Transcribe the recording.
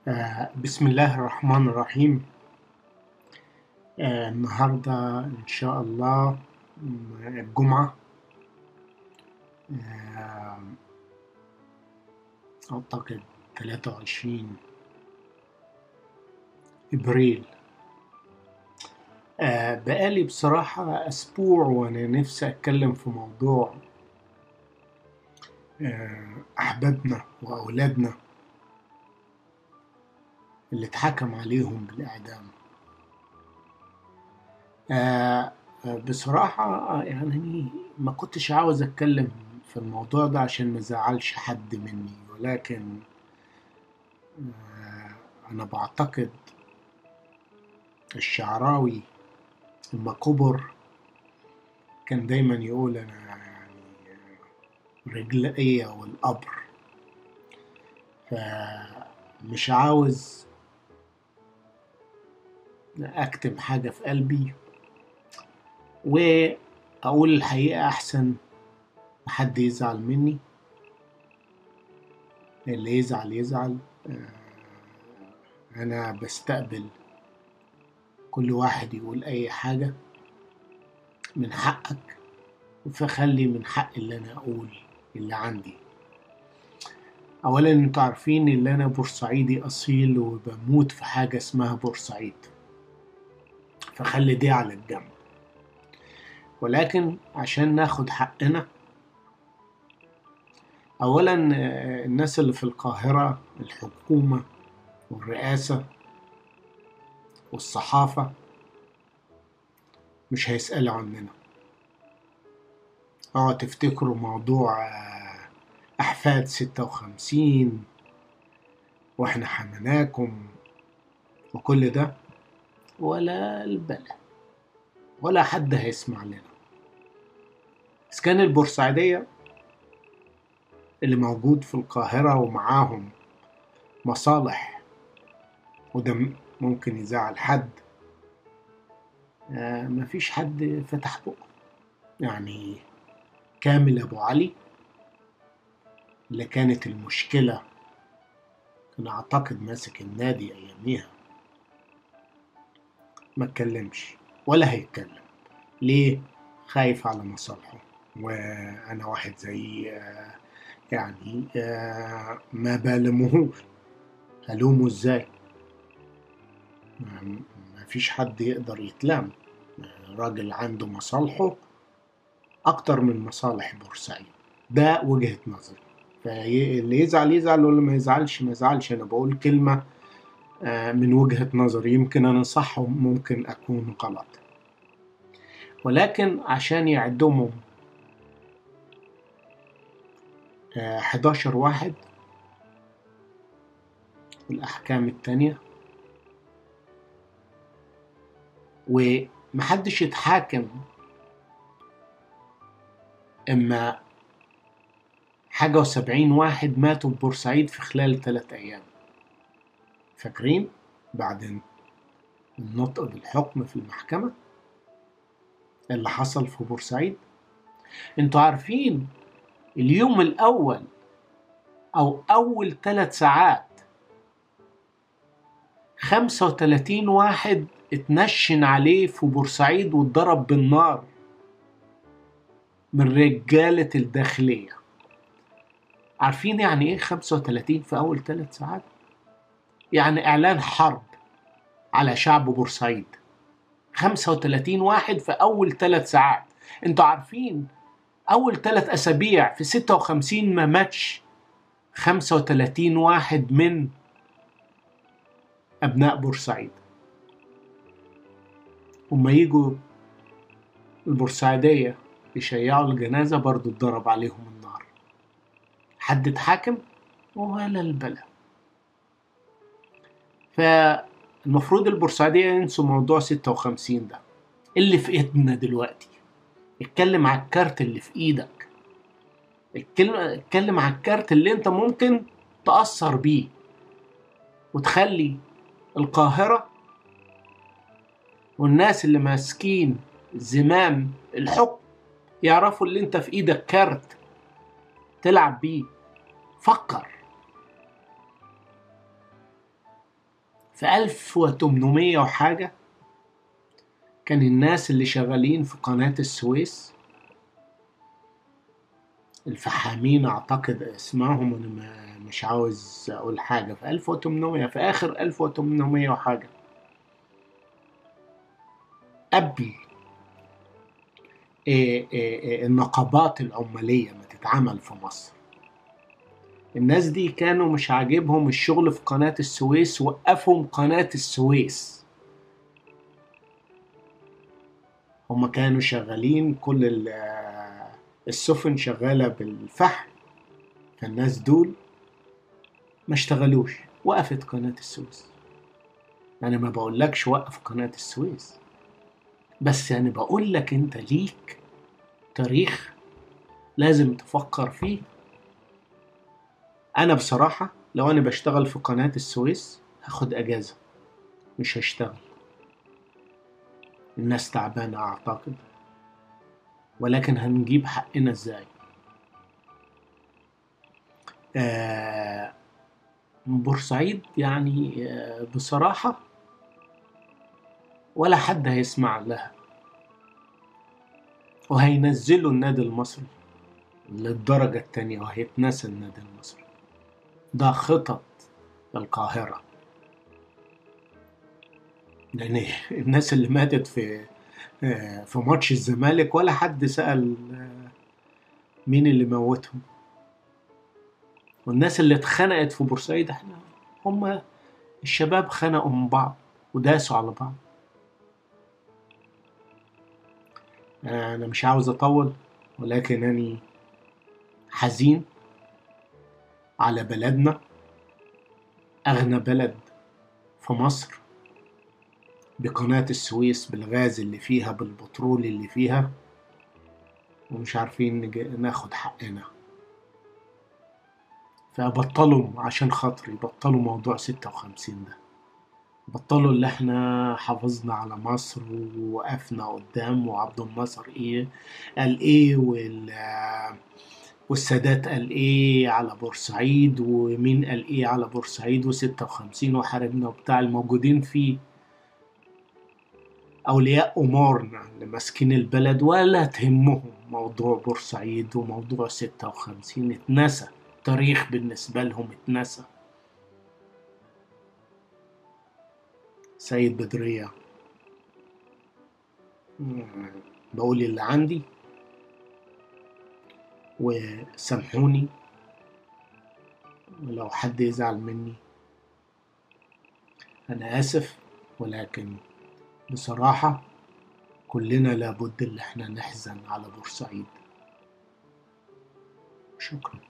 بسم الله الرحمن الرحيم. النهاردة إن شاء الله الجمعة، أعتقد 23 إبريل. بقالي بصراحة أسبوع وأنا نفسي أتكلم في موضوع أحبابنا وأولادنا اللي اتحكم عليهم بالإعدام. بصراحة يعني ما كنتش عاوز أتكلم في الموضوع ده عشان ما زعلش حد مني، ولكن أنا بعتقد الشعراوي لما كبر كان دايما يقول أنا يعني رجلية والقبر، فمش عاوز أكتم حاجة في قلبي وأقول الحقيقة أحسن محد يزعل مني. اللي يزعل يزعل، أنا بستقبل كل واحد يقول أي حاجة، من حقك، فخلي من حق اللي أنا أقول اللي عندي. أولا انتوا عارفين اللي أنا بورسعيدي أصيل وبموت في حاجة اسمها بورسعيد، فخلي دي على الجنب. ولكن عشان ناخد حقنا، أولا الناس اللي في القاهرة، الحكومة والرئاسة والصحافة مش هيسألوا عننا. تفتكروا موضوع أحفاد 56 وإحنا حمناكم وكل ده، ولا البلد ولا حد هيسمع لنا. إسكان البورسعيدية اللي موجود في القاهرة ومعاهم مصالح، وده ممكن يزعل حد، مفيش حد فتح بقه. يعني كامل أبو علي اللي كانت المشكلة، كان أعتقد ماسك النادي أياميها، ما اتكلمش ولا هيتكلم. ليه؟ خايف على مصالحه. وأنا واحد زي يعني ما بالمهوش، هلومه ازاي؟ ما فيش حد يقدر يتلام، راجل عنده مصالحه أكتر من مصالح بورسعيد. ده وجهة نظري، فاللي يزعل يزعل واللي ما يزعلش ما يزعلش. أنا بقول كلمة من وجهة نظري، يمكن أنا صح وممكن أكون غلط، ولكن عشان يعدموا 11 واحد والأحكام التانية ومحدش يتحاكم، إما 71 واحد ماتوا ببورسعيد في خلال 3 أيام. فاكرين بعد النطق بالحكم في المحكمة اللي حصل في بورسعيد؟ انتوا عارفين اليوم الأول أو أول 3 ساعات 35 واحد اتنشن عليه في بورسعيد واتضرب بالنار من رجالة الداخلية. عارفين يعني ايه 35 في أول 3 ساعات؟ يعني إعلان حرب على شعب بورسعيد. 35 واحد في أول 3 ساعات. انتوا عارفين أول 3 أسابيع في 56 ما ماتش 35 واحد من أبناء بورسعيد. وما يجوا البورسعيدية يشيعوا الجنازة برضو اتضرب عليهم النار. حد اتحاكم؟ ولا البلا. فالمفروض البورسعيدية ينسوا موضوع 56 ده اللي في ايدنا دلوقتي. اتكلم على الكارت اللي في ايدك، اتكلم على الكارت اللي انت ممكن تأثر بيه وتخلي القاهرة والناس اللي ماسكين زمام الحكم يعرفوا اللي انت في ايدك كارت تلعب بيه. فكر. في 1800 وحاجة كان الناس اللي شغالين في قناة السويس، الفحامين اعتقد اسمهم، انا مش عاوز اقول حاجة، في 1800، في اخر 1800 وحاجة، قبل النقابات العمالية ما تتعمل في مصر، الناس دي كانوا مش عاجبهم الشغل في قناة السويس، وقفهم قناة السويس. هما كانوا شغالين كل السفن شغالة بالفحم، فالناس دول ما اشتغلوش، وقفت قناة السويس. أنا ما بقولكش وقف قناة السويس، بس يعني بقولك أنت ليك تاريخ لازم تفكر فيه. أنا بصراحة لو أنا بشتغل في قناة السويس هاخد أجازة، مش هشتغل. الناس تعبانة أعتقد، ولكن هنجيب حقنا إزاي؟ بورسعيد يعني بصراحة ولا حد هيسمع لها، وهينزلوا النادي المصري للدرجة التانية وهيتنسى النادي المصري. ده خطط القاهرة، لأن الناس اللي ماتت في ماتش الزمالك ولا حد سأل مين اللي موتهم، والناس اللي اتخنقت في بورسعيد احنا هم الشباب خنقوا من بعض وداسوا على بعض. أنا مش عاوز أطول، ولكن أنا حزين على بلدنا، أغنى بلد في مصر، بقناة السويس، بالغاز اللي فيها، بالبترول اللي فيها، ومش عارفين ناخد حقنا. فبطلوا عشان خاطري، بطلوا موضوع 56 ده، بطلوا اللي احنا حافظنا على مصر ووقفنا قدام، وعبد الناصر ايه قال ايه، والسادات قال ايه على بورسعيد، ومين قال ايه على بورسعيد، و56 وحاربنا وبتاع. الموجودين فيه أولياء أمورنا اللي ماسكين البلد ولا تهمهم موضوع بورسعيد وموضوع 56، اتنسى تاريخ بالنسبة لهم، اتنسى. سيد بدرية، بقول اللي عندي وسامحوني ولو حد يزعل مني أنا آسف، ولكن بصراحة كلنا لابد اللي احنا نحزن على بورسعيد. شكرا.